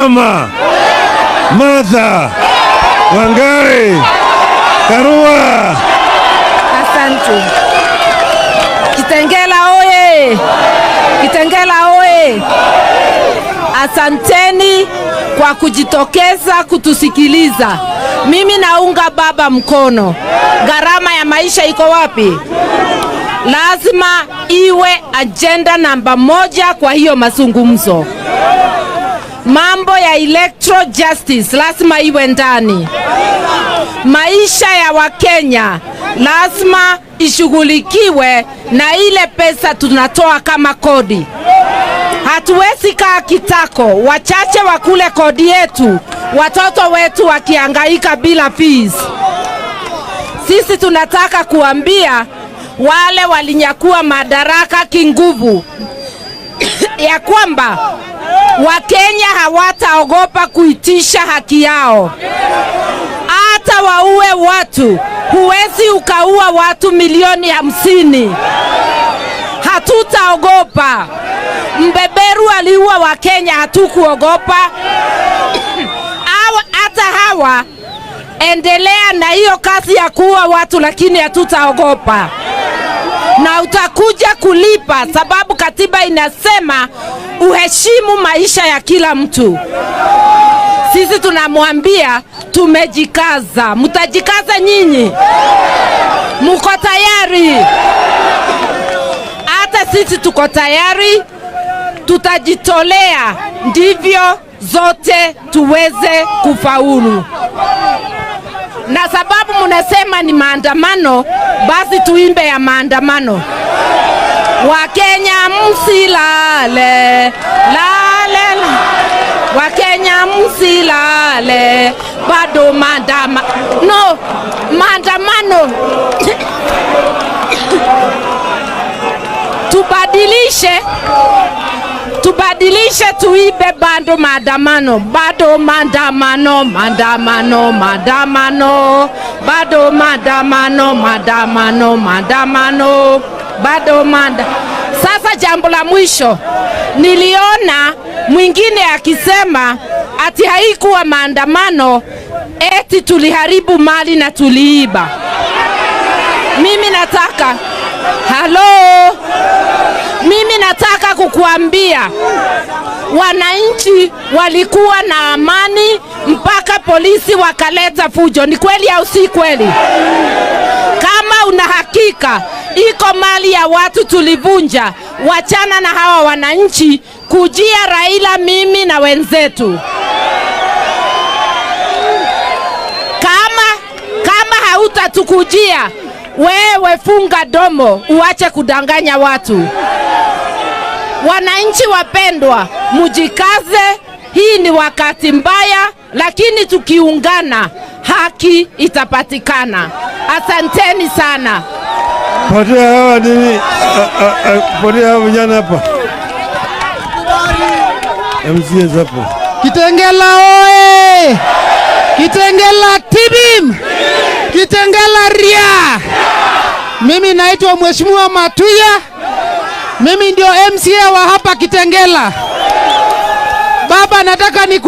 Mama Martha Wangari Karua. Asante. Kitengela oye! Kitengela oye! Asanteni kwa kujitokeza kutusikiliza. Mimi naunga baba mkono. Gharama ya maisha iko wapi? Lazima iwe agenda namba moja kwa hiyo mazungumzo. Mambo ya electoral justice lazima iwe ndani. Maisha ya Wakenya lazima ishughulikiwe na ile pesa tunatoa kama kodi. Hatuwezi kaa kitako, wachache wakule kodi yetu, watoto wetu wakihangaika bila fees. Sisi tunataka kuambia wale walinyakua madaraka kinguvu ya kwamba Wakenya hawataogopa kuitisha haki yao. Hata waue watu, huwezi ukaua watu milioni 50. Hatutaogopa. Mbeberu aliua Wakenya, hatukuogopa. Hata hawa endelea na hiyo kazi ya kuua watu, lakini hatutaogopa na utakuja kulipa, sababu katiba inasema uheshimu maisha ya kila mtu. Sisi tunamwambia tumejikaza. Mtajikaza nyinyi? Muko tayari? Hata sisi tuko tayari, tutajitolea ndivyo zote tuweze kufaulu. Na sababu munasema ni maandamano, basi tuimbe ya maandamano. Wakenya msilale, lale, la. Wakenya msilale, bado maandama, no, maandamano. Tubadilishe, tubadilishe, tuibe bado maandamano, bado maandamano, maandamano, maandamano, bado maandamano, maandamano, maandamano, bado maanda. Sasa jambo la mwisho, niliona mwingine akisema ati haikuwa maandamano, eti tuliharibu mali na tuliiba. Mimi nataka halo, mimi nataka kukuambia wananchi walikuwa na amani mpaka polisi wakaleta fujo. Ni kweli au si kweli? Kama una hakika iko mali ya watu tulivunja, wachana na hawa wananchi, kujia Raila, mimi na wenzetu. Kama hautatukujia wewe, funga domo, uache kudanganya watu. Wananchi wapendwa, mujikaze. Hii ni wakati mbaya, lakini tukiungana haki itapatikana. Asanteni sana. Patia hawa nini? Patia hawa vijana hapa. MCAs hapo. Kitengela oye! Kitengela tibim! Kitengela ria! Mimi naitwa Mheshimiwa Matuya. Mimi ndio MCA wa hapa Kitengela. Baba, nataka ni